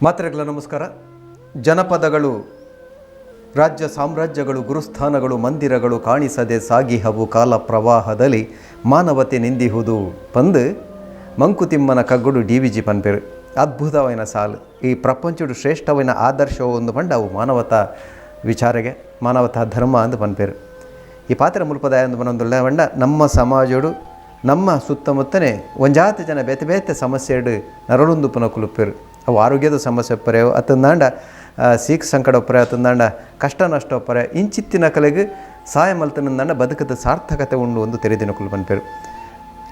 ಮಾತ್ರೆಗಳ ನಮಸ್ಕಾರ. ಜನಪದಗಳು, ರಾಜ್ಯ ಸಾಮ್ರಾಜ್ಯಗಳು, ಗುರುಸ್ಥಾನಗಳು, ಮಂದಿರಗಳು ಕಾಣಿಸದೆ ಸಾಗಿಹವು ಕಾಲ ಪ್ರವಾಹದಲ್ಲಿ ಮಾನವತೆ ನಿಂದಿಹುದು ಪಂದು ಮಂಕುತಿಮ್ಮನ ಕಗ್ಗುಡು D V G ಪನ್ಪೇರು. ಅದ್ಭುತವಾದ ಸಾಲು. ಈ ಪ್ರಪಂಚಡು ಶ್ರೇಷ್ಠವಾದ ಆದರ್ಶ ಒಂದು ಪಂಡ ಅವು ಮಾನವತಾ ವಿಚಾರಗೆ, ಮಾನವತಾ ಧರ್ಮ ಅಂದು ಪನ್ಪೇರು. ಈ ಪಾತ್ರ ಮುಲ್ಪದಾಯ ಅಂದು ಪನೊಂದುಲ್ಲ ಪಂಡ ನಮ್ಮ ಸಮಾಜಡು ನಮ್ಮ ಸುತ್ತಮುತ್ತನೇ ಒಂಜಾತ ಜನ ಬೇತೆ ಬೇತೆ ಸಮಸ್ಯೆಡು ನರಳುಂದು ಪುನಃ ಕುಲುಪೇರು. ಅವು ಆರೋಗ್ಯದ ಸಮಸ್ಯೆ ಒಪ್ಪರೆ ಅತ್ತಂದಾಂಡ ಸೀಕ್ ಸಂಕಟ ಒಪ್ಪರೆ ಅತ್ತಂದಾಂಡ ಕಷ್ಟ ನಷ್ಟ ಒಪ್ಪರೆ ಇಂಚಿತ್ತಿನ ಕಲೆಗೆ ಸಹಾಯ ಮಲ್ತನಂದಾಂಡ ಬದುಕದ ಸಾರ್ಥಕತೆ ಉಂಡು ಒಂದು ತೆರೆದಿನ ಕುಲು ಪನ್ಪೇರು.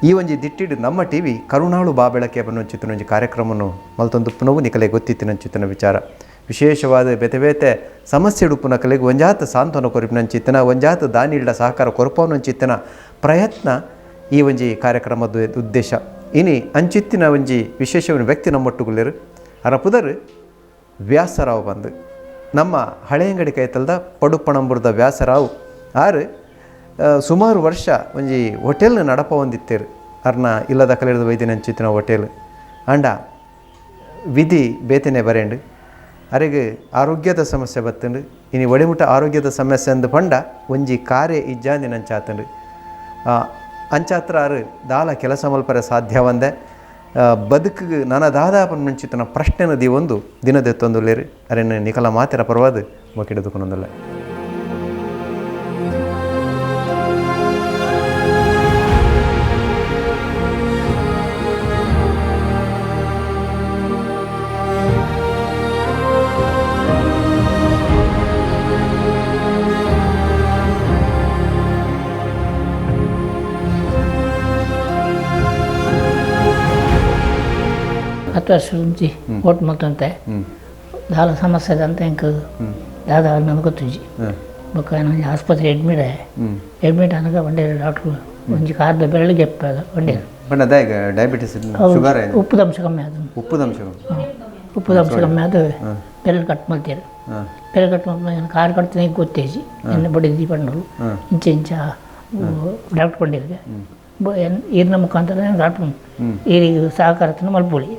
ಈ ಒಂಜಿ ದಿಟ್ಟಿಡು ನಮ್ಮ ಟಿ ವಿ ಕರುಣಾಳು ಬಾಬೆಳಕೆ ಬನ್ನೊಂಚಿತ್ತಿನ ಒಂಜಿ ಕಾರ್ಯಕ್ರಮನು ಮಲ್ತೊಂದು ಪುನವು ನಿಕಲೆ ಗೊತ್ತಿತ್ತಿನಂಚಿತ್ತಿನ ವಿಚಾರ. ವಿಶೇಷವಾದ ಬೇತೆ ಬೇತೆ ಸಮಸ್ಯೆ ಉಡುಪುನ ಕಲೆಗೆ ಒಂಜಾತ ಸಾಂತ್ವನ ಕೊರಿಪಿನಂಚಿತ್ತಿನ ಒಂಜಾತ ದಾನಿಲ್ಡ ಸಹಕಾರ ಕೊರಪವನಂಚಿತ್ತಿನ ಪ್ರಯತ್ನ ಈ ಒಂಜಿ ಕಾರ್ಯಕ್ರಮದ ಉದ್ದೇಶ. ಇನಿ ಅಂಚಿತ್ತಿನ ಒಂಜಿ ವಿಶೇಷವಾದ ವ್ಯಕ್ತಿ ನಮ್ಮೊಟ್ಟುಗುಲ್ಲೇರು. ಅರ ಪುದರ್ ವ್ಯಾಸರಾವ್ ಬಂದು ನಮ್ಮ ಹಳೆಯಂಗಡಿ ಕೈತಲ್ದ ಪಡುಪಣಂಬುರದ ವ್ಯಾಸರಾವ್ ಆರು ಸುಮಾರು ವರ್ಷ ಒಂಜಿ ಹೋಟೆಲ್ನ ನಡಪ ಹೊಂದಿತ್ತೇರು. ಅರ್ನ ಇಲ್ಲದ ಕಲಿರದ ವೈದ್ಯನ ಅಂಚಿತ್ತಿನ ಹೋಟೆಲ್ ಅಂಡ ವಿಧಿ ಬೇತನೆ ಬರೇಂಡು. ಅರೆಗೆ ಆರೋಗ್ಯದ ಸಮಸ್ಯೆ ಬತ್ತಂಡು. ಇನಿ ಒಡೆಮುಟ್ಟ ಆರೋಗ್ಯದ ಸಮಸ್ಯೆ ಅಂದು ಪಂಡ ಒಂಜಿ ಕಾರ್ಯ ಇಜ್ಜಾಂದಿನ ಅಂಚಾತಂಡು. ಅಂಚಾತ್ರ ಆರು ದಾಲ ಕೆಲಸ ಮಲ್ಪರೆ ಸಾಧ್ಯವಂದೆ ಬದುಕಿಗೆ ನನ್ನ ದಾದಾ ಮುಂಚಿತನ ಪ್ರಶ್ನೆನ ದೀವೊಂದು ದಿನದೆತ್ತೊಂದುಲ್ಲೇರು. ಅರೆನ ನಿಕಲ ಮಾತಿರ ಪರವಾದ ಮೊಕಿಡದುಕೊನೊಂದುಲ್ಲ. ಹತ್ತು ವರ್ಷ ಮುಂಚೆ ಓಟ್ ಮಲ್ತಂತೆ ದಾಲ ಸಮಸ್ಯೆ ಅಂತ ಎಂಕ್ ದಾದ ನನಗೆ ಗೊತ್ತುಜಿ. ಬೊಕ್ಕ ನಾನು ಆಸ್ಪತ್ರೆ ಅಡ್ಮಿಟ್ ಆಯೆ. ಅಡ್ಮಿಟ್ ಆನಗ ಬಂಡೇರು ಡಾಕ್ಟ್ರು ಒಂಜಿ ಕಾರ್ದ ಬೆರಳು ಗೆಪ್ಪ ಬಂಡೇರು. ಬಣ್ಣ ದಾಯಗ ಡಯಾಬಿಟಿಸ್ ಶುಗರ್? ಉಪ್ಪುದಂಶ ಕಮ್ಮಿ ಅದು. ಉಪ್ಪುದಂಶ. ಉಪ್ಪುದಂಶ ಕಮ್ಮಿ ಅದು ಬೆರಳು ಕಟ್ ಮಲ್ತೇರು. ಬೆರಳು ಕಟ್ ಮಲ್ಪ ಕಾರ್ ಕಟ್ತೀನಿ ಗೊತ್ತೇಜಿ ಎನ್ನ ಬಡಿದಿ ಪಂಡರು ಇಂಚ ಇಂಚ ಡಾಕ್ಟ್ರ್ ಬಂಡೇರಿಗೆ ಈರಿನ ಮುಖಾಂತರ ಕಟ್ಪು ಈರಿಗೆ ಸಹಕಾರ ಮಲ್ಪೊಲಿ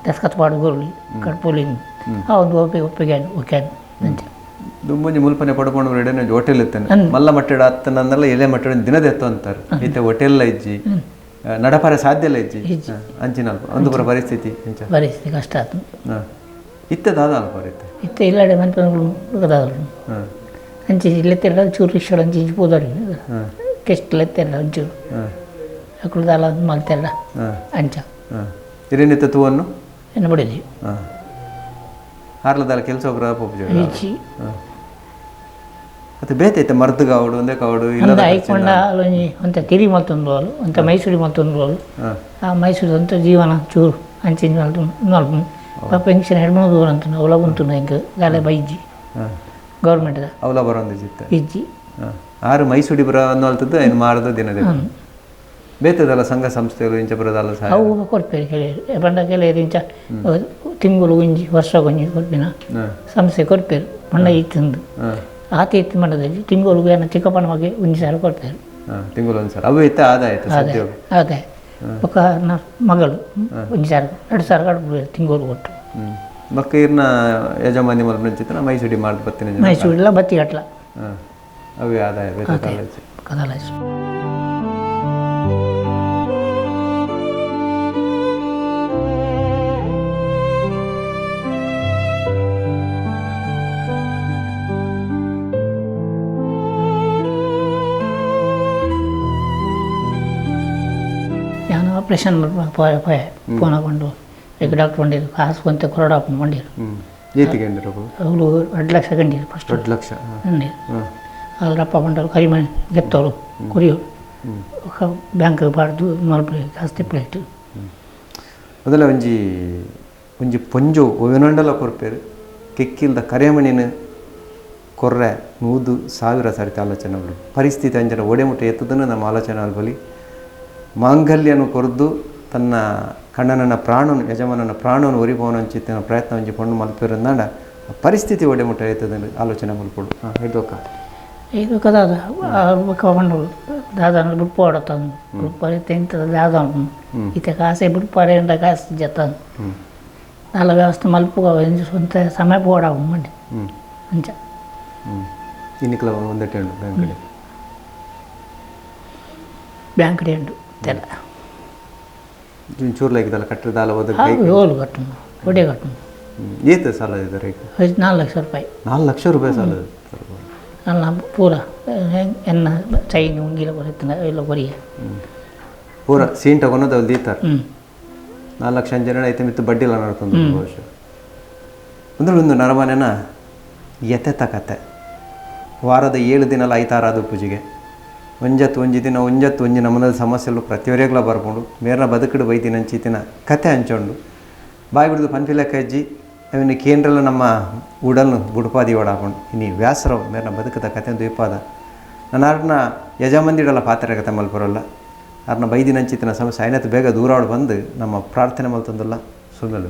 ದಸ್ಕತ್ ಪಾಡು ಗೊರ್ಲಿ ಕಟ್ಪೊಲಿ ಆ ಒಂದು ಒಪ್ಪಿಗೆ ಒಪ್ಪಿಗೆ ಓಕೆ ಅಂಚ. ದುಂಬೊಂಜಿ ಮುಲ್ಪನೆ ಪಡ್ಕೊಂಡು ರೆಡಿನ ಹೋಟೆಲ್ ಇತ್ತೇನೆ ಮಲ್ಲ ಮಟ್ಟಡ ಅತ್ತನಂದಲ್ಲ ಎಲೆ ಮಟ್ಟಡ ದಿನದ ಎತ್ತು ಅಂತಾರೆ. ಇತ್ತೆ ಹೋಟೆಲ್ ಇಜ್ಜಿ, ನಡಪರೆ ಸಾಧ್ಯ ಇಲ್ಲ ಇಜ್ಜಿ ಅಂಚಿನ ಅಲ್ಪ ಒಂದು ಪುರ ಪರಿಸ್ಥಿತಿ ಇಂಚ ಪರಿಸ್ಥಿತಿ ಕಷ್ಟ ಆತು. ಇತ್ತೆ ದಾದ ಅಲ್ಪ ಇತ್ತೆ. ಇತ್ತೆ ಇಲ್ಲಾಡೆ ಮನ್ಪನಗಳು ಅಂಚೆ ಇಲ್ಲೆತ್ತೆರಡ ಚೂರು ರಿಕ್ಷಾಡ್ ಅಂಚೆ ಇಂಚಿ ಪೋದಾಡಿ ಕೆಸ್ಟ್ ಎತ್ತೆರಡ ಒಂಚೂರು ಅಕುಲು ದಾಲ ಮಲ್ತೆರಡ ಅಂಚ. ಇರೇನಿತ್ತ ತೂವನ್ನು ಎನ್ನ ಬಡಿದಿ. ಹಾರ್ಲದಾಲ ಕೆಲಸ ಹೋಗ್ರ ಪೋಪುಜ? ಇಜ್ಜಿ. ಮತ್ತೆ ಬೇತೈತೆ ಮರ್ದು ಕಾವಡು ಒಂದೇ ಕಾವಡು ಇಲ್ಲ? ಅಂದ ಐಕೊಂಡ ಅಲ್ಲೊಂಜಿ ಒಂತ ತಿರಿ ಮಲ್ತೊಂದು ಒಂತ ಮೈಸೂರಿ ಮಲ್ತೊಂದು. ಆ ಮೈಸೂರು ಅಂತ ಜೀವನ ಚೂರು ಅಂಚೆ ಇಂಚಿ ಮಲ್ತು ಮಲ್ಪು ಪಾಪ ಪೆನ್ಷನ್ ಎರಡು ದೂರ ಅಂತ ಅವಲ ಉಂಟು ಇಂಕ್ ದಾಲೆ ಬೈಜಿ ಗೌರ್ಮೆಂಟ್ದ. ಅವಲ ಬರೋಂದು ಜಿತ್ತೆ? ಇಜ್ಜಿ. ಆರು ಮೈಸೂಡಿ ಬರ ಅನ್ನೋ ಏನು ಮಾರದು ದಿನದೇ ಬೇತದಲ್ಲ ಸಂಘ ಸಂಸ್ಥೆಗಳು ಇಂಚ ಬರೋದಲ್ಲ ಸಹ? ಅವು ಕೊಡ್ಪೇರು ಕೆಲವರು ಪಂಡ ಕೆಲವರು ಇಂಚ ತಿಂಗಳು ಒಂಜಿ ವರ್ಷ ಒಂಜಿ ಕೊಡ್ಪಿನ ಸಂಸ್ಥೆ ಕೊಡ್ಪೇರು ಪಂಡ ಇತ್ತಂದು ಆತ ಇತ್ತು ಮಂಡದಲ್ಲಿ ತಿಂಗಳು ಏನ ಚಿಕ್ಕಪ್ಪನ ಬಗ್ಗೆ ಒಂಜಿ ಸಾರ ಕೊಡ್ಪೇರು. ತಿಂಗಳು ಒಂದು ಸಾರ ಅವು ಇತ್ತ ಆದಾಯ ಆಯ್ತು ಸದ್ಯ? ಅದೇ ಬೊಕ್ಕ ನ ಮಗಳು ಒಂಜಿ ಸಾರ ಎರಡು ಸಾವಿರ ಕಟ್ಬಿಡು ತಿಂಗಳು ಕೊಟ್ಟು. ಮಕ್ಕ ಇರ್ನ ಯಜಮಾನಿ ಮಲ್ಪನಂಚಿತ್ತನ ಮೈಸೂಡಿ ಮಾಡ್ದು ಬತ್ತಿನ? ಮೈಸೂರಿಲ್ಲ ಬತ್ತಿ ಕಟ್ಲ. ಅವೇ ಆದಾಯ ಬೇತೆ ಕಾಲೇಜ್? ಕದಾಲಾಜ್. ನಾನು ಆಪ್ರೇಷನ್ ಪೋಯ ಫೋನ್ ಹಾಕೊಂಡು ಈಗ ಡಾಕ್ಟರ್ ಬಂದಿರು ಕಾಸು ಕೊಂತ ಕೊರಡ ಹಾಕೊಂಡು ಬಂದಿರು. ಏತಿಗೆ ಅಂದಿರು? ಅವಳು 2 ಲಕ್ಷ ಗಂಡಿರು ಫಸ್ಟ್. 2 ಲಕ್ಷ? ಗಂಡಿರು. ಅದ್ರಪ್ಪ ಬಂಡರು ಕರಿಮಣಿ ಗೆತ್ತವರು ಕುರಿಯವರು ಬ್ಯಾಂಕ್ ಬಾರ್ದು ಮಲ್ಪ ಜಾಸ್ತಿ ಪ್ಲೇಟ್. ಮೊದಲ ಒಂಜಿ ಒಂಜಿ ಪೊಂಜು ಒವಿನಂಡಲ ಕೊರ್ಪೇರು ಕೆಕ್ಕಿಲ್ದ ಕರೆಮಣಿನ ಕೊರ್ರೆ 100,000 ಸರಿತ ಆಲೋಚನೆ ಉಂಡು. ಪರಿಸ್ಥಿತಿ ಅಂಚನ ಒಡೆಮುಟ್ಟ ಎತ್ತದನ್ನು ನಮ್ಮ ಆಲೋಚನೆ ಅಲ್ಬಲಿ. ಮಾಂಗಲ್ಯನು ಕೊರ್ದು ತನ್ನ ಕಣ್ಣನ ಪ್ರಾಣನು ಯಜಮಾನನ ಪ್ರಾಣನು ಒರಿಪವನಂಚಿತ್ತಿನ ಪ್ರಯತ್ನ ಒಂಜಿ ಪೊಣ್ಣು ಮಲ್ಪೇರಂದಾಂಡ ಪರಿಸ್ಥಿತಿ ಒಡೆಮುಟ್ಟ ಎತ್ತದನ್ನು ಆಲೋಚನೆ ಮಲ್ಪೊಡು. ಹಾಂ ಹಿಡ್ದೋಕ. ಇದು ಕದಾದ ಬೊಕ್ಕ ಬಂಡರು ದಾದ ಬುಡ್ಪಾಡತ್ತಾನು ಬುಡ್ಪಾರೆ ತೆಂತದ ದಾದ ಇತ್ತೆ ಕಾಸೆ ಬುಡ್ಪಾರೆ ಅಂಡ ಕಾಸು ಜತ್ತಾನು. ದಾಲ ವ್ಯವಸ್ಥೆ ಮಲ್ಪುಗ ಸ್ವಂತ ಸಮಯ ಪೋಡ ಮಂಡಿ ಅಂಚ ಇನ್ನಿಕ್ಲ ಒಂದೆಟ್ಟೆ ಉಂಡು ಬ್ಯಾಂಕ್ ಕಡೆ ಬ್ಯಾಂಕ್ ಕಡೆ ಉಂಡು ತೆಲ ಚೂರು ಲೈಕ್ ಕಟ್ಟರೆ ದಾಲ ಓದ ಏಳು ಕಟ್ಟುನು ಒಡೆ ಕಟ್ಟುನು ಏತ ಸಾಲ ಇದೆ 4 ಲಕ್ಷ ರೂಪಾಯಿ. 4 ಲಕ್ಷ ರೂಪಾಯಿ ಸಾಲ. ಅಲ್ಲ ಪೂರ ಎನ್ನ ಚೈನ್ ಉಂಗಿಲ ಕೊರಿತ್ತನ ಇಲ್ಲ ಕೊರಿಯ ಪೂರ ಸೀನ್ ತಗೊಳೋದು ಅಲ್ಲಿ ದೀತಾರೆ. 4 ಲಕ್ಷ ಅಂಜನ ಐತೆ ಮಿತ್ತು ಬಡ್ಡಿ ಎಲ್ಲ ನಡ್ತಂದು ಬಹುಶಃ. ಅಂದ್ರೆ ಒಂದು ನರಮನೆನ ಎತೆ ಕತೆ ವಾರದ 7 ದಿನ ಐತಾರಾದ ಪೂಜೆಗೆ ಒಂಜತ್ತು ಒಂಜಿ ದಿನ ಒಂಜತ್ತು ಒಂಜಿ ನಮ್ಮನಲ್ಲಿ ಸಮಸ್ಯೆಗಳು ಪ್ರತಿಯೊರಿಯಗ್ಲ ಬರ್ಕೊಂಡು ಮೇರ್ನ ಬದುಕಡು ಬೈದಿನ ಅಂಚಿತಿನ ಕತೆ ಹಂಚೊಂಡು ಬಾಯಿ ಬಿಡ್ದು ಪನ್ಪಿಲಕ್ಕ ಅಜ್ಜಿ ಅವನ ಕೇಂದ್ರಲ್ಲ ನಮ್ಮ ಉಡಲ್ನು ಬುಡುಪಾದಿ ಓಡಾಕೊಂಡು ಇನಿ ವ್ಯಾಸರಾವ್ ಮೇರ್ನ ಬದುಕದ ಕತೆ ದ್ವೀಪಾದ ನನ್ನ ಅರ್ನ ಯಜಮಂದಿಡಲ್ಲ ಪಾತ್ರೆ ಕತೆ ಮಲ್ಪರಲ್ಲ ಅರ್ನ ಬೈದಿನ ಅಂಚಿತಿನ ಸಮಸ್ಯೆ ಐನತ್ತು ಬೇಗ ದೂರಾಡ್ ಬಂದು ನಮ್ಮ ಪ್ರಾರ್ಥನೆ ಮಲ್ತಂದಲ್ಲ ಸುಮ್ಮನೆ.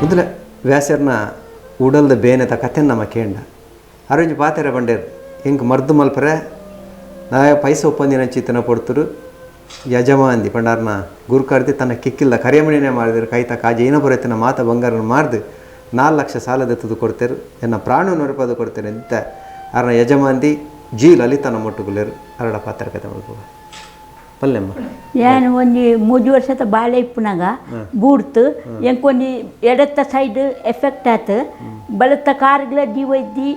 ಮೊದಲ ವ್ಯಾಸರ್ನ ಉಡಲ್ದ ಬೇನೆತ ಕತೆ ನಮ್ಮ ಕೇಂಡ ಅರವಿಂಜ್ ಪಾತೆರೆ ಬಂಡೇರು ಎಂಕ್ ಮರ್ದು ಮಲ್ಪರೆ ನಾ ಪೈಸೆ ಒಪ್ಪಂದಿನ ಚಿತ್ತನ ಪೊಡ್ತರು ಯಜಮಾಂದಿ ಪಂಡಾರ್ನ ಗುರುಕಾರ್ದಿ ತನ್ನ ಕಿಕ್ಕಿಲ್ಲ ಕರಿಯಮಣಿನೇ ಮಾಡಿದರು ಕೈತ ಕಾಜಿ ಏನೋ ಬರತ್ತಿನ ಮಾತ ಬಂಗಾರನ ಮಾರ್ದು 4 ಲಕ್ಷ ಸಾಲದ ತುದು ಕೊಡ್ತೇರು ಎನ್ನ ಪ್ರಾಣ ನೊರಪದು ಕೊಡ್ತೇನೆ ಅಂತ ಅರ್ನ ಯಜಮಾಂದಿ ಜಿ ಲಲಿತನ ಮೊಟ್ಟುಗುಲೇರು ಅರಡ ಪಾತ್ರ ಕತೆ ಮಲ್ಪುವ ಪಲ್ಲೆಮ್ಮ. ಏನು ಒಂಜಿ 3 ವರ್ಷದ ಬಾಳೆ ಇಪ್ಪುನಾಗ ಬೂಡ್ತು ಎಂಕೊಂಜಿ ಎಡತ್ತ ಸೈಡ್ ಎಫೆಕ್ಟ್ ಆತು ಬಲತ್ತ ಕಾರ್ಗ್ಲ ಜೀವ ಇದ್ದಿ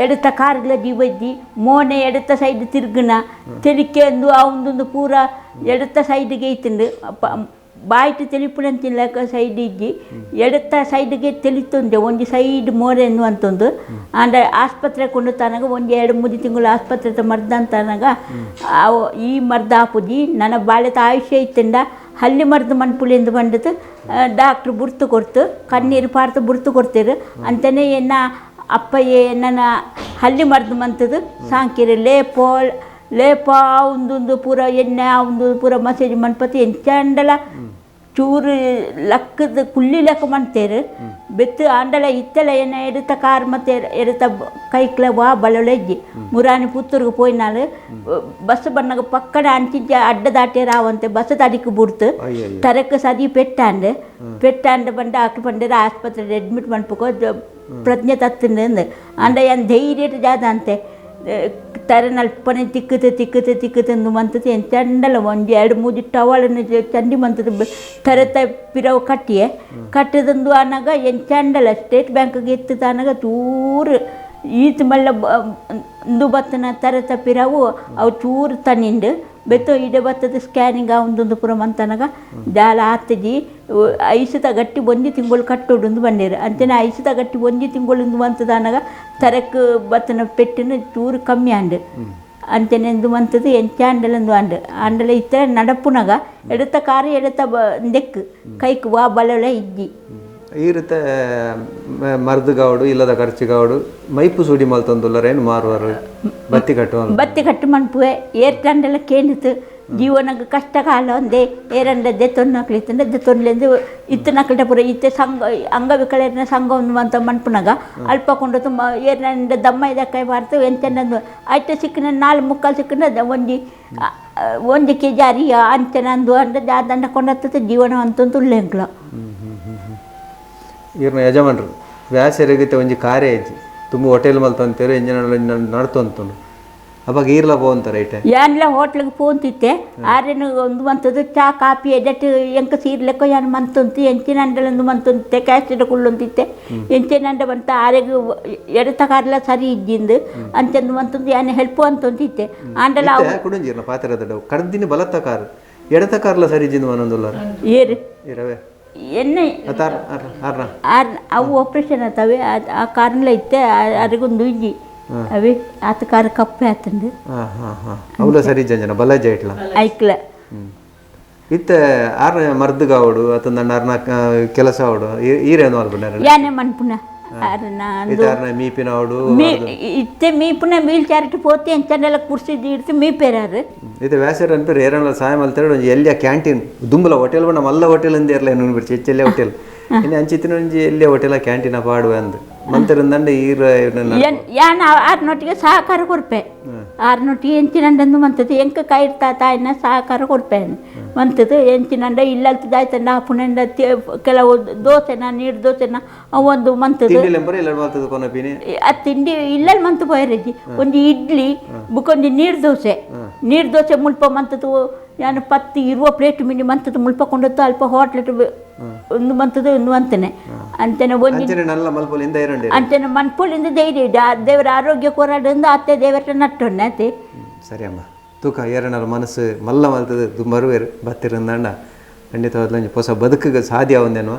ಎಡತ್ತ ಕಾರ್ಗ್ಲ ಜೀವ ಇದ್ದಿ ಮೋನೆ ಎಡತ್ತ ಸೈಡ್ ತಿರ್ಗುನ ತೆಲಿಕೆ ಅಂದು ಆ ಒಂದೊಂದು ಪೂರ ಎಡತ್ತ ಸೈಡ್ಗೆ ಐತಂದು ಬಾಯ್ಟ್ ತೆಲಿಪುನಂತಿಲ್ಲ ಸೈಡ್ ಇಜ್ಜಿ ಎಡತ್ತ ಸೈಡ್ಗೆ ತೆಲಿತುಂದೆ ಒಂಜಿ ಸೈಡ್ ಮೋರೆ ಅಂತಂದು ಆಂಡ ಆಸ್ಪತ್ರೆ ಕೊಂಡು ತನಗ ಒಂದು 2-3 ತಿಂಗಳು ಆಸ್ಪತ್ರೆ ಮರ್ದ ಅಂತನಾಗ ಈ ಮರ್ದ ಆಪುಜಿ ನನ್ನ ಬಾಳೆತ ಆಯುಷ್ಯ ಇತ್ತಂಡ ಹಲ್ಲಿ ಮರ್ದು ಮನ್ಪುಳಿಂದ ಬಂದದ್ದು ಡಾಕ್ಟ್ರು ಬುರ್ತು ಕೊಡ್ತು ಕಣ್ಣೀರು ಪಾರ್ತು ಬುರ್ತು ಕೊಡ್ತೀರು ಅಂತಲೇ ಎನ್ನ ಅಪ್ಪಯ್ಯ ನನ್ನ ಹಲ್ಲಿ ಮರ್ದು ಮಂತದ್ದು ಸಾಂಕಿರು ಲೇಪೋ ಲೇಪ ಒಂದೊಂದು ಪೂರ ಎಣ್ಣೆ ಒಂದು ಪೂರ ಮಸೇಜ್ ಮನ್ಪತಿ ಎಂಚಂಡಲ ಚೂರು ಲಕ್ಕದ ಕುಳ್ಳಿ ಲೆಕ್ಕ ಮಾಡ್ತೇರು ಬೆತ್ತು ಆಂಡಲ ಇತ್ತಲ ಎಣ್ಣೆ ಎಡುತ್ತ ಕಾರ್ ಮತ್ತು ಎಡುತ್ತ ಕೈಕ್ಲ ವಾ ಬಳೊಳೆಜ್ಜಿ ಮುರಾನಿ ಪುತ್ತೂರಿಗೆ ಪೋಯಿನಾಳು ಬಸ್ ಬಣ್ಣಗ ಪಕ್ಕಡ ಅಂಚಿಂಚ ಅಡ್ಡ ದಾಟೇರ ಆವಂತೆ ಬಸ್ ತಡಿக்கு ಬುಡ್ತು ತರಕ್ಕೆ ಸದಿ ಪೆಟ್ಟಾಂಡು ಪೆಟ್ಟಾಂಡು ಬಂಡ ಆಕ್ಳು ಬಂಡೇರ ಆಸ್ಪತ್ರೆ ಅಡ್ಮಿಟ್ ಮನ್ಪುಕೋ ಪ್ರಜ್ಞೆ ತತ್ತಂದು ಅಂಡ ಏನು ಧೈರ್ಯ ಜಾದ ಅಂತೆ ತರನಲ್ಪನೆ ತಿಕ್ಕುತ್ತೆ ತಿಕ್ಕುತ್ತೆ ತಿಕ್ಕುತ್ತೆ ಮಂತದ್ದು ಏನು ಚಂಡಲ ಒಂದು 2-3 ಟವಲನ್ನು ಚಂಡಿ ಮಂತದ್ದು ತರತ ಪಿರವು ಕಟ್ಟಿಯೆ ಕಟ್ಟದಂದು ಅನ್ನಾಗ ಏನು ಚಂಡಲ ಸ್ಟೇಟ್ ಬ್ಯಾಂಕ್ಗೆ ಎತ್ತದ ಅನ್ನಾಗ ಚೂರು ಈತ ಮಲ್ಲ ಒಂದು ಬತ್ತನ ತರತ ಪಿರವು ಅವು ಚೂರು ತನ್ನಿಂಡು ಬೆತ್ತು ಇಡೆ ಬತ್ತದ ಸ್ಕ್ಯಾನಿಂಗ್ ಒಂದೊಂದು ಪುರ ಮಂತನಾಗ ಜಾಲ ಆತಜಿ ಐಸುತ ಗಟ್ಟಿ 1 ತಿಂಗಳು ಕಟ್ಟೋಡು ಬಂದಿರು ಅಂಚನೆ ಐಸುತ ಗಟ್ಟಿ 1 ತಿಂಗಳು ಬಂತದ ಅನ್ನಾಗ ತರಕ್ಕೆ ಬತ್ತನ ಪೆಟ್ಟಿನ ಚೂರು ಕಮ್ಮಿ ಆಂಡು. ಅಂಚನೆಂದು ಮಂತದು ಎಂಚ ಅಂಡಲಂದು ಅಂಡ್ ಅಂಡಲ ಇತ್ತ ನಡಪುನಗ ಎಡತ ಕಾರು ಎಡತ ದೆಕ್ಕು ಕೈಕ್ ವಾ ಬಲೊಳ ಇಜ್ಜಿ. ಈ ರೀತಿ ಮರ್ದುಗಾವಡು ಇಲ್ಲದ ಖರ್ಚುಗಾವಡು ಮೈಪು ಸುಡಿ ಮಲ್ತೊಂದುಲ್ಲರೇನು ಮಾರುವರು ಬತ್ತಿ ಕಟ್ಟು ಬತ್ತಿ ಕಟ್ಟು ಮನ್ಪುವೆ ಏರ್ಟಂಡಲ ಕೇನಿತು ಜೀವನಕ್ಕೆ ಕಷ್ಟ ಕಾಲ ಒಂದೇ ಏರಂಡ ದೆತ್ತೊನ್ನಕ್ಲಿತ್ತಂಡ ದೆತ್ತೊನ್ಲೆಂದು ಇತ್ತನಕ್ಲಿಟ ಪೂರ ಇತ್ತೆ ಸಂಘ ಅಂಗವಿಕಲರಿನ ಸಂಘ ಒಂದು ಅಂತ ಮನ್ಪುನಗ ಅಲ್ಪ ಕೊಂಡು ತುಂಬ ಏರ್ನಂಡ ದಮ್ಮ ಇದಕ್ಕೆ ಬಾರ್ತು ಎಂಚನಂದು ಐತೆ ಸಿಕ್ಕಿನ ನಾಲ್ ಮುಕ್ಕಾಲು ಸಿಕ್ಕಿನ ಒಂಜಿ ಒಂಜಿ ಕೆ ಜಿ ಅರಿಯ ಅಂಚನಂದು ಅಂಡ ದಾದಂಡ ಕೊಂಡತ್ತ ಜೀವನ ಅಂತಂದು ಉಲ್ಲೆಂಕ್ಲ. ಇವ್ರನ್ನ ಯಜಮಾನ್ರು ವ್ಯಾಸರಿಗಿತ್ತೆ ಒಂಜಿ ಕಾರ್ಯ ಇಜ್ಜಿ ತುಂಬ ಹೋಟೆಲ್ ಮಲ್ತಂತೇರು ಇಂಜಿನ ನಡ್ತೊಂತುಂಡು ಅವಾಗ ಈರ್ಲ ಪೋಂತಾರೆ ಐಟೆ ಯಾನ್ಲ ಹೋಟ್ಲಿಗೆ ಪೋಂತಿತ್ತೆ ಆರೇನು ಒಂದು ಮಂತದ್ದು ಚಾ ಕಾಫಿ ಎದಟ್ ಎಂಕ ಸೀರ್ಲೆಕ್ಕೋ ಯಾನ್ ಮಂತುಂತು ಎಂಚಿನ ಅಂಡಲೊಂದು ಮಂತುಂತೆ ಕ್ಯಾಸ್ಟಿಡ ಕುಳ್ಳೊಂತಿತ್ತೆ ಎಂಚಿನ ಅಂಡ ಬಂತ ಆರೆಗ್ ಎಡತ ಕಾರ್ಲ ಸರಿ ಇಜ್ಜಿಂದು ಅಂಚಂದು ಮಂತುಂದು ಯಾನ್ ಹೆಲ್ಪ್ ಅಂತೊಂತಿತ್ತೆ ಆಂಡಲ ಕುಡುಂಜಿರ್ನ ಪಾತ್ರದ ಕಡ್ದಿನ ಬಲತ್ತ ಕಾರ್ ಎಡತ ಕಾರ್ಲ ಸರಿ ಇಜ್ಜಿಂದು ಮನೊಂದುಲ್ಲ ಏರು ಇರವೇ ಎಣ್ಣೆ ಆರ್ ಅವು ಆಪ್ರೇಷನ್ ಆತವೆ ಆ ಕಾರ್ನ್ಲ ಇತ್ತೆ ಅರಿಗೊಂದು ಇಜ್ಜಿ ಅವೇ ಆತ ಕಾರ್ ಕಪ್ಪೆ ಆತಂದು ಅವಲ ಸರಿ ಜಂಜನ ಬಲ ಜೈಟ್ಲ ಐಕ್ಲ ಇತ್ತೆ ಆರ್ನ ಮರ್ದುಗಾವಡು ಅತ ನನ್ನ ಅರ್ನ ಕೆಲಸ ಅವಡು ಈರೇನು ಅಲ್ಪುನ ಯಾನೆ ಮನ್ಪುನ ಆರ್ನ ಆರ್ನ ಮೀಪಿನ ಅವಡು ಇತ್ತೆ ಮೀಪುನ ವೀಲ್ ಚೇರ್ ಪೋತಿ ಎಂಚನೆಲ್ಲ ಕುರ್ಸಿ ಇಡ್ತು ಮೀಪೇರಾರು ಇತ್ತೆ ವ್ಯಾಸರ್ ಅನ್ಪೇರು ಏರನ್ಲ ಸಹಾಯ ಮಲ್ತಾರೆ ಒಂಜಿ ಎಲ್ಲಿಯ ಕ್ಯಾಂಟೀನ್ ದುಂಬಲ ಹೋಟೆಲ್ ಬಣ್ಣ ಮಲ್ಲ ಹೋಟೆಲ್ ಅಂದ ಇರಲ್ಲ ಏನು ಬಿಡ್ಚಿ ಹೆಚ್ಚೆಲ್ಲ ಹೋಟೆಲ್ ಇನ್ನು ಅಂಚಿತ್ತಿನ ಒಂಜಿ ಎಲ್ಲಿಯ ಹೋಟೆಲ ಕ್ಯಾಂಟೀನ್ ಪಾಡುವೆ ಅಂದು ಮಂತರಿಂದಂಡ ಈರ ಯಾನ್ ಆರ್ನೊಟ್ಟಿಗೆ ಸಹಕಾರ ಕೊರ್ಪೆ ಆರ್ನೊಟ್ಟಿಗೆ ಎಂಚಿನಂಡಂದು ಮಂತದ್ದು ಎಂಕ ಕೈ ತಾಯಿನ ಸಹಕಾರ ಕೊರ್ಪೆ ಮಂತದ್ದು ಎಂಚಿನಂಡ ಇಲ್ಲಲ್ತದಾಯ್ತಂಡ ಆಪುನಂಡ ಕೆಲವು ದೋಸೆನ ನೀರು ದೋಸೆನ ಅವೊಂದು ಮಂತದ್ದು ಆ ತಿಂಡಿ ಇಲ್ಲಲ್ಲಿ ಮಂತು ಪೋಯರಜ್ಜಿ ಒಂಜಿ ಇಡ್ಲಿ ಬುಕ್ಕೊಂಜಿ ನೀರು ದೋಸೆ ನೀರು ದೋಸೆ ಮುಲ್ಪ ಮಂತದ್ದು ಯಾನು ಪತ್ತು ಇರುವ ಪ್ಲೇಟ್ ಮಿನಿ ಮಂತದ್ದು ಮುಲ್ಪ ಕೊಂಡತ್ತು ಅಲ್ಪ ಹೋಟ್ಲೆಟ್ ಒಂದು ಮಂತದ್ದು ಒಂದು ಮಂತನೆ ಅಂಚನೆ ಒಂಜಿ ಅಂಚನೆ ಮನ್ಪುಲಿಂದ ಧೈರ್ಯ ದೇವರ ಆರೋಗ್ಯ ಕೊರಡಿಂದ ಅತ್ತೆ ದೇವರ ನಟ್ಟೊನ್ನೆ ಅತ್ತೆ. ಸರಿ ಅಮ್ಮ ತೂಕ ಏರನಲ್ಲ ಮನಸ್ಸು ಮಲ್ಲ ಮಲ್ತದ ಮರುವೇರು ಬತ್ತಿರಂದಾಂಡ ಖಂಡಿತವಾದ ಹೊಸ ಬದುಕಿಗೆ ಸಾಧ್ಯ ಒಂದೇನುವ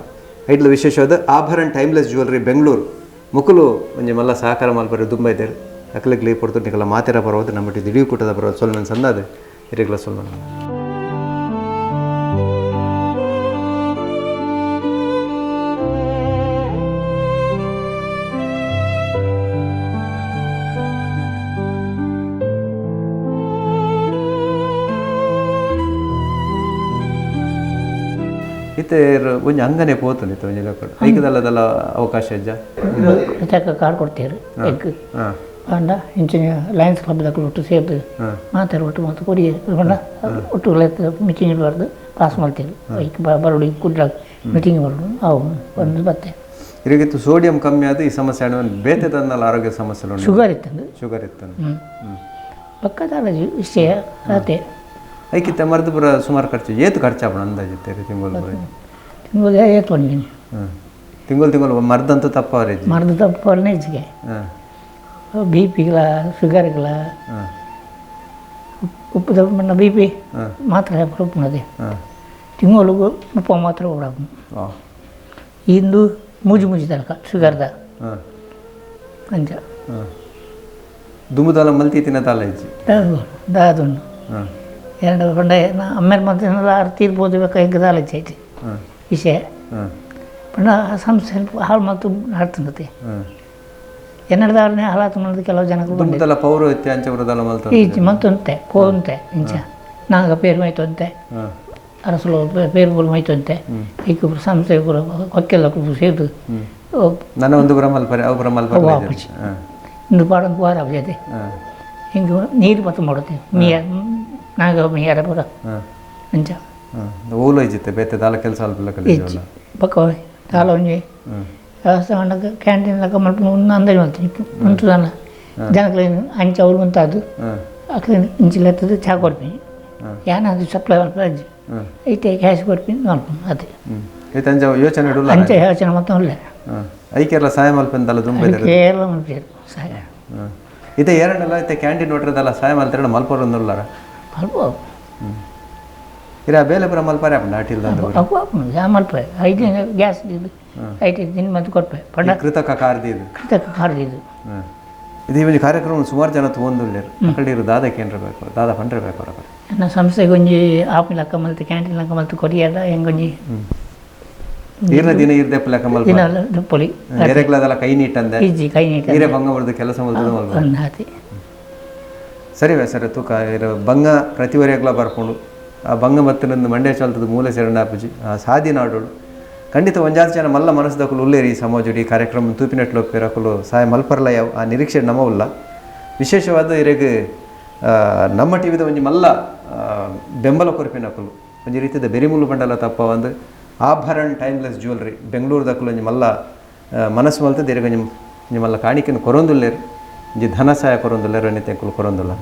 ಐಟ್ಲ ವಿಶೇಷವಾದ ಆಭರಣ ಟೈಮ್ಲೆಸ್ ಜ್ಯುವೆಲ್ರಿ ಬೆಂಗಳೂರು ಮುಕುಲು ಒಂಜಿ ಮಲ್ಲ ಸಹಕಾರ ಮಲ್ಪರೆ ದುಂಬ ಇದ್ದಾರೆ ಅಕ್ಲಗ್ಲಿ ಪೊರ್ತು ನಿಕಲ ಮಾತೆರ ಬರೋದು ನಮ್ಮ ದಿಢೀ ಕೂಟದ ಬರೋದು ಸೊಲ್ಮನ್ ಸಂದಾದ ಇರಗ್ಲ ಸೊಲ್ಮನ್. ಇತ್ತೆ ಒಂಜಿ ಅಂಗನೆ ಪೋತುಂಡು ಇತ್ತೆ ಒಂಜಿ ಲೆಕ್ಕ ಐಕದಲ್ಲದಲ್ಲ ಅವಕಾಶ ಇಜ್ಜ ಕೃತಕ ಕಾರ್ ಕೊಡ್ತೀರು ಎಗ್ ಪಂಡ ಇಂಚಿನ ಲಯನ್ಸ್ ಕ್ಲಬ್ದಕ್ಕಲು ಒಟ್ಟು ಸೇರ್ದು ಮಾತಾಡಿ ಒಟ್ಟು ಮತ್ತು ಕೊಡಿ ಪಂಡ ಒಟ್ಟು ಮೀಟಿಂಗ್ ಬರೆದು ಪಾಸ್ ಮಾಡ್ತೀವಿ ಐಕ್ ಬರೋಡು ಕುಡ್ಲ ಮೀಟಿಂಗ್ ಬರೋಡು ಅವು ಒಂದು ಬತ್ತೆ. ಇರಿಗಿತ್ತು ಸೋಡಿಯಂ ಕಮ್ಮಿ ಆದ ಈ ಸಮಸ್ಯೆ ಬೇತೆ ತಂದಲ್ಲ ಆರೋಗ್ಯ ಸಮಸ್ಯೆ ಶುಗರ್ ಇತ್ತಂದು ಶುಗರ್ ಇತ್ತು ಪಕ್ಕದ ವಿಷಯ ಅದೇ ಐಕಿತ್ತ ಮರ್ದು ಪೂರ ಸುಮಾರು ಖರ್ಚು ಏತು ಖರ್ಚು ಆಪಣ ಅಂದಾಜು ಇತ್ತೇರಿ ತಿಂಗಳು ತಿಂಗಳು ಏತು ಒಂದಿನಿ ತಿಂಗಳು ತಿಂಗಳು ಮರ್ದಂತೂ ತಪ್ಪವರೆ ಮರ್ದು ತಪ್ಪವರನೇ ಹೆಚ್ಚಿಗೆ ಬಿ ಪಿಗಳ ಶುಗರ್ಗಳ ಉಪ್ಪು ತಪ್ಪು ಬಿ ಪಿ ಮಾತ್ರ ಉಪ್ಪುನದೆ ತಿಂಗಳಿಗೆ ಉಪ್ಪು ಮಾತ್ರ ಓಡಾಪು ಇಂದು ಮೂಜಿ ಮೂಜಿ ತನಕ ಶುಗರ್ದ ಅಂಚ ದುಂಬುದಾಲ ಮಲ್ತಿ ತಿನ್ನತಾಲ ಇಜ್ಜಿ ದಾದುಂಡು ಎರಡು ಪಂಡ ಅಮ್ಮೇಲೆ ಮತ್ತೆ ಆರು ತೀರ್ಬೋದು ಬೇಕಾ ಎಂಕ ದಾಲ ಐತಿ ವಿಷಯ ಪಂಡ ಸಂಸ್ಥೆ ಹಾಳು ಮತ್ತು ಹಾಡ್ತಂಡತೆ ಎನ್ನಡದಾರನೇ ಹಾಳಾತು ಮಾಡೋದು ಕೆಲವು ಜನಗಳು ದುಂಬುದಲ ಪೌರೋಹಿತ್ಯ ಅಂಚ ಮಲ್ತ ಈಚೆ ಮಂತುಂತೆ ಪೋಂತೆ ಇಂಚ ನಾಗ ಪೇರು ಮೈತೊಂತೆ ಅರಸಲು ಪೇರು ಪೂರ ಮೈತೊಂತೆ ಈಗ ಸಂಸ್ಥೆ ಪೂರ ಕೊಕ್ಕೆಲ್ಲ ಸೇರ್ದು ನನ್ನ ಒಂದು ಪುರ ಮಲ್ಪರೆ ಅವು ಪುರ ಮಲ್ಪರೆ ವಾಪಸ್ ಇಂದು ಪಾಡೊಂದು ವಾರ ಆಗಿದೆ ಹಿಂಗೆ ನೀರು ಬತ್ತ ಮಾಡುತ್ತೆ ಮೀಯ ನಾಗ ಮೀಯಾರ ಪೂರ ಅಂಚ ಓಲು ಇಜ್ಜಿತ್ತೆ ಬೇತೆ ದಾಲ ಕೆಲಸ ಅಲ್ಪಲ್ಲ ಕಲಿಜವಲ್ಲ ಪಕ್ಕ ದಾಲ ಒಂಜಿ ವ್ಯವಸ್ಥೆ ಕ್ಯಾಂಟೀನ್ ಲೆಕ್ಕ ಮಲ್ಪ ಅಂದಾಜು ಮಲ್ತೀನಿ ಉಂಟು ಜನಕ್ಲೇನು ಅಂಚ ಅವ್ರು ಉಂತಾದು ಅಕ್ಲೇನು ಇಂಚಿಲೆತ್ತದು ಚಾ ಕೊಡ್ತೀನಿ ಯಾನಾದ್ರು ಸಪ್ಲೈ ಮಲ್ಪ ಅಂಚೆ ಐತೆ ಕ್ಯಾಶ್ ಕೊಡ್ತೀನಿ ಮಲ್ಪ ಅದೇ ಐತೆ ಅಂಚ ಯೋಚನೆ ಇಡಲ್ಲ ಅಂಚ ಯೋಚನೆ ಮತ್ತೆ ಒಳ್ಳೆ ಐಕೆಲ್ಲ ಸಹಾಯ ಮಲ್ಪಂದಲ್ಲ ದುಂಬ ಕೇರಳ ಮಲ್ಪೇರು ಸಹಾಯ ಇತ್ತೆ ಏರಣ್ಣಲ್ಲ ಇತ್ತೆ ಕ್ಯಾಂಟೀನ್ ನೋಟ್ರದಲ್ಲ ಸಹಾಯ ಮಲ್ತಾರೆ ಮಲ್ಪರು ಒಂದುಲ್ಲಾರ ಮಲ್ಪ ಇರ ಬೇಲೆ ಪುರ ಮಲ್ಪಾರೆ ಆಪುಂಡು ಅಟಿಲ್ ಅವು ಆಪುಂಡು ಯಾ ಮಲ್ಪೆ ಐದು ಗ್ಯಾಸ್ ಇದು ಐತೆ ದಿನ ಮತ್ತೆ ಕೊಡ್ಪೆ ಪಂಡ ಕೃತಕ ಕಾರ್ದಿದು ಕೃತಕ ಕಾರ್ದಿದು ಇದು ಈ ಒಂಜಿ ಕಾರ್ಯಕ್ರಮ ಸುಮಾರು ಜನ ತೂವೊಂದುಲ್ಲೆರ್. ಅಕಲ್ಡಿರು ದಾದ ಕೇಂದ್ರ ಬೇಕು, ದಾದ ಪಂಡ್ರೆ ಬೇಕು ಅವರ? ಎನ್ನ ಸಂಸ್ಥೆಗೆ ಒಂಜಿ ಆಪಿ ಲೆಕ್ಕ ಮಲ್ತು, ಕ್ಯಾಂಟೀನ್ ಲೆಕ್ಕ ಮಲ್ತು ಕೊರಿಯಡ ಎಂಗೊಂಜಿ. ಈರ್ನ ದಿನ ಇರ್ದೆ ಲೆಕ್ಕ ಮಲ್ಪ. ದಿನ ಪೊಲಿ. ಏರೆಗ್ಲಾದಲ್ಲ ಕೈ ನೀಟಂದೆ. ಇಜ್ಜಿ, ಕೈ ನೀಟ. ಈರೆ ಬಂಗ ಬಡ್ದು ಕೆಲಸ ಮಲ್ತದ ಮಲ್ಪ. ಆತಿ. ಸರಿ ಸರಿ, ತೂಕ ಇರು ಬಂಗ ಪ್ರತಿ ಒರಿಯಗ್ಲ ಬರ್ಪುಂಡು. ಆ ಬಂಗ ಬತ್ತಿನಂದು ಮಂಡ್ಯ ಚಾಲ್ತದ ಮೂಲೆ ಶರಣಾಪುಜಿ ಆ ಸಾದಿ ನಾಡೋಡು. ಖಂಡಿತ ಒಂಜಾತಿ ಜನ ಮಲ್ಲ ಮನಸ್ಸದಕುಲು ಉಲ್ಲೇರಿ ಈ ಸಮಾಜಡ್. ಈ ಕಾರ್ಯಕ್ರಮ ತೂಪಿನಟ್ಲು ಒಪ್ಪೇರು, ಸಹಾಯ ಮಲ್ಪರ್ಲ ಯಾವ ಆ ನಿರೀಕ್ಷೆ ನಮ ಉಲ್ಲ. ವಿಶೇಷವಾದ ಇರೆಗ್ ನಮ್ಮ ಟಿವಿದ ಒಂಜಿ ಮಲ್ಲ ಬೆಂಬಲ ಕೊರ್ಪಿನಕುಲು, ಒಂಜಿ ರೀತಿದ ಬೆರಿಮುಲ್ಲು ಬಂಡಲ ತಪ್ಪ ಒಂದು ಆಭರಣ ಟೈಮ್ಲೆಸ್ ಜ್ಯುವೆಲ್ರಿ ಬೆಂಗಳೂರುದಕುಲು ಒಂಜಿ ಮಲ್ಲ ಮನಸ್ಸು ಮಲ್ತದ ಇರೆಗ್ ಒಂಜಿ ಒಂಜಿ ಮಲ್ಲ ಕಾಣಿಕೆನ್ ಕೊರೊಂದುಲ್ಲೇರು, ಒಂಜಿ ಧನ ಸಹಾಯ ಕೊರೊಂದುಲ್ಲೇರು, ಅನಿತೆಂಕುಲು ಕೊರೊಂದುಲ್ಲ.